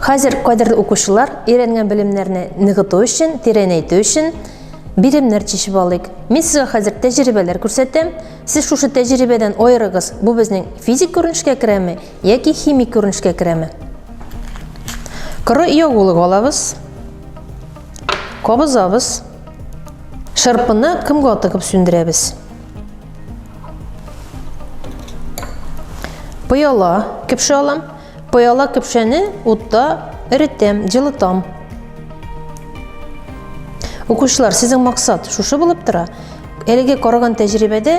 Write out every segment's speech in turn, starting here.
Хәзер, кадерле укучылар, өйрәнгән белемнәрне ныгыту өчен, тирәнәйтү өчен биремнәр чишеп алыйк. Мин сезгә хәзер тәҗрибәләр күрсәтәм. Сез шушы тәҗрибәдән аерыгыз, бу безнең физик күренешкә керәме яки химик күренешкә керәме. Коры ягулык алабыз. Кабызабыз. Шырпыны кемгә тыгып сүндерәбез? Пыяла кепшә алам. Пыяла көпшәне утта эретәм, җылытам. Укучылар, сезнең максат шушы булып тора. Әлеге караган тәҗрибәдә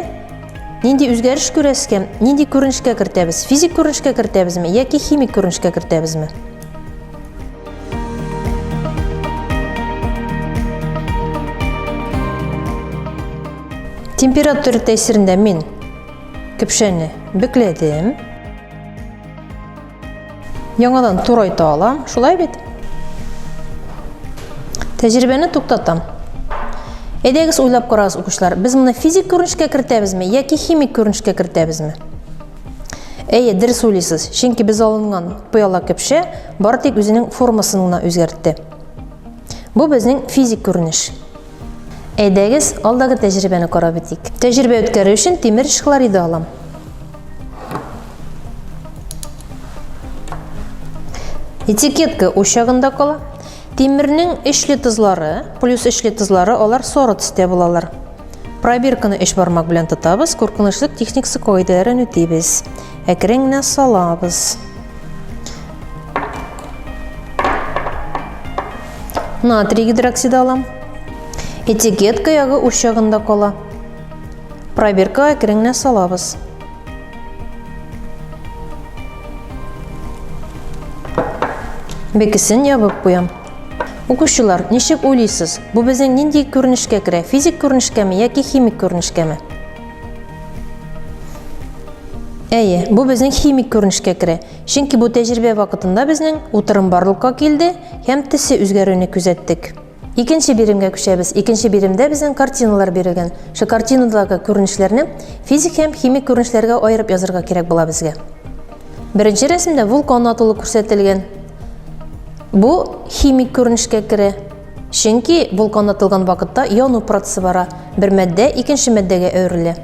нинди үзгәреш күрәсез, нинди күренешкә кертәбез? Физик күренешкә кертәбезме яки химик күренешкә кертәбезме? Температура тәэсирендә мин көпшәне бөкләдем. Яңадан турайта алам, шулай бит? Тәҗрибәне туктатам. Әйдәгез уйлап карагыз, укучылар, без моны физик күренешкә кертәбезме яки химик күренешкә кертәбезме? Әйе, дөрес уйлыйсыз, чөнки без алынган пыяла көпшә бары тик үзенең формасын гына үзгәртте. Бу безнең физик күренеш. Әйдәгез, алдагы тәҗрибәне карап үтик. Тәҗрибә үткәрү өчен тимер хлориды алам. Этикетка учагында кала. Тимернең эчле тозлары, плюс эчле тозлары, алар соры төстә булалар. Пробирканы өч бармак белән тотабыз, куркынычлык техникасы кагыйдәләрен үтибез. Әкрен генә салабыз. Натрий гидроксиды алам. Этикетка ягы учагында кала. Пробиркага әкрен генә салабыз. Бекесен ябып куям. Укучылар, ничек уйлыйсыз, бу безнең нинди күренешкә керә? Физик күренешкәме яки химик күренешкәме? Әйе, бу безнең химик күренешкә керә. Чөнки бу тәҗрибә вакытында безнең утырым барлыкка килде һәм төсе үзгәрүне күзәттек. Икенче биремгә күчәбез. Икенче биремдә безнең картиналар бирелгән. Шу картинадагы күренешләрне физик һәм химик күренешләргә аерып язырга кирәк була безгә. Беренче рәсемдә вулкан атылу күрсәтелгән. Бу химик күренешкә керә. Чөнки вулкан атылган вакытта яну процессы бара, бер матдә икенче матдәгә әверелә.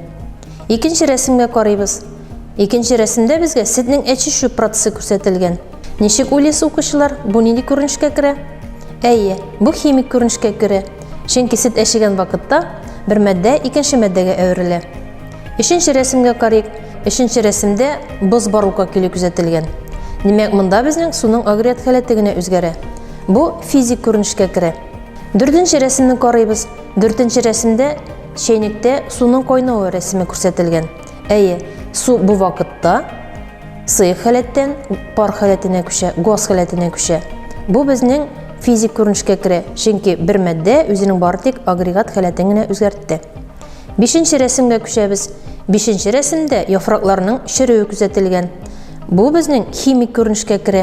Икенче рәсемгә карыйбыз. Икенче рәсемдә безгә сөтнең әчешү процессы күрсәтелгән. Ничек уйлыйсыз, укучылар, бу нинди күренешкә керә? Әйе, бу химик күренешкә керә. Чөнки сөт әчегән вакытта бер матдә икенче матдәгә әверелә. Өченче рәсемгә карыйк. Өченче рәсемдә боз барлыкка килү күзәтелгән. Димәк, монда безнең суның агрегат халәте генә үзгәрә. Бу физик күренешкә керә. Дүртенче рәсемне карыйбыз. Дүртенче рәсемдә чәйнектә суның кайнавы рәсеме күрсәтелгән. Әйе, су бу вакытта сыек халәттән пар халәтенә күчә, газ халәтенә күчә. Бу безнең физик күренешкә керә, чөнки бер матдә үзенең бары тик агрегат халәтен генә үзгәртте. Бишенче рәсемгә күчәбез. Бишенче рәсемдә яфракларның черүе күзәтелгән. Бу безнең химик күренешкә керә.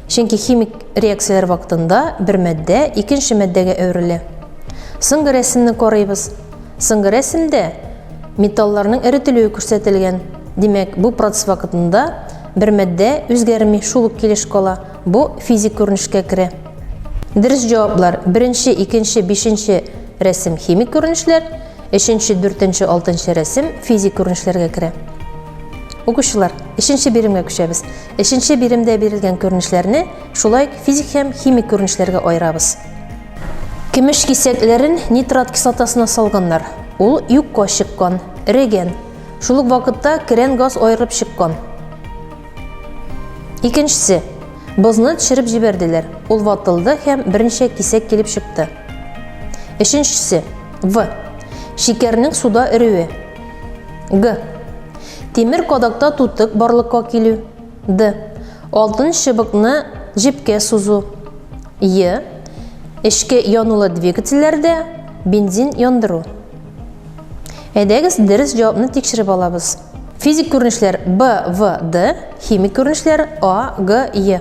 Чөнки химик реакцияләр вакытында бер матдә икенче матдәгә әверелә. Соңгы рәсемне карыйбыз. Соңгы рәсемдә металларның эретелүе күрсәтелгән. Димәк, бу процесс вакытында бер матдә үзгәрми, шул ук килеш кала. Бу физик күренешкә керә. Дөрес җаваплар: беренче, икенче, бишенче рәсем химик күренешләр, өченче, дүртенче, алтынчы рәсем физик күренешләргә керә. Укучылар, өченче биремгә күчәбез. Өченче биремдә бирелгән күренешләрне шулай ук физик һәм химик күренешләргә аерабыз. Көмеш кисәкләрен нитрат кислотасына салганнар. Ул юкка чыккан, эрегән. Шул ук вакытта керән газ аерылып чыккан. Икенчесе. Бозны төшереп җибәрделәр. Ул ватылды һәм берничә кисәк килеп чыкты. Өченчесе. В. Шикәрнең суда эрүе. Г. Тимер кадакта тутык барлыкка килү. Д. Алтын чыбыкны җепкә сузу. Е. Эчке янулы двигательләрдә бензин яндыру. Әйдәгез, дөрес җавапны тикшереп алабыз. Физик күренешләр Б, В, Д, химик күренешләр А, Г, Е.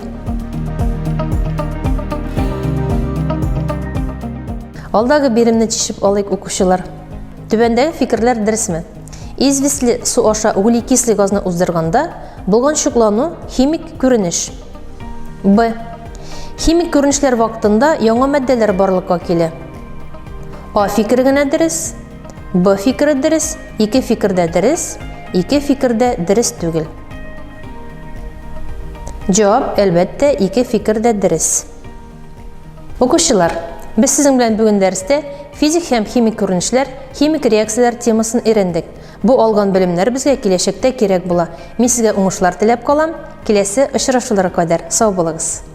Алдагы биремне чишеп алыйк, укучылар. Түбәндәге фикерләр дөресме? Известьле су аша углекислый газны уздырганда булган чуклану химик күренеш. Б. Химик күренешләр вакытында яңа матдәләр барлыкка килә. А фикере генә дөрес, Б фикере дөрес, ике фикер дә дөрес, ике фикер дә дөрес түгел. Җавап, әлбәттә, ике фикер дә дөрес. Укучылар, без сезнең белән бүген дәрестә физик һәм химик күренешләр, химик реакцияләр темасын өйрәндек. Бу алган белемнәр безгә киләчәктә кирәк була. Мин сезгә уңышлар теләп калам. Киләсе очрашуларга кадәр сау булыгыз.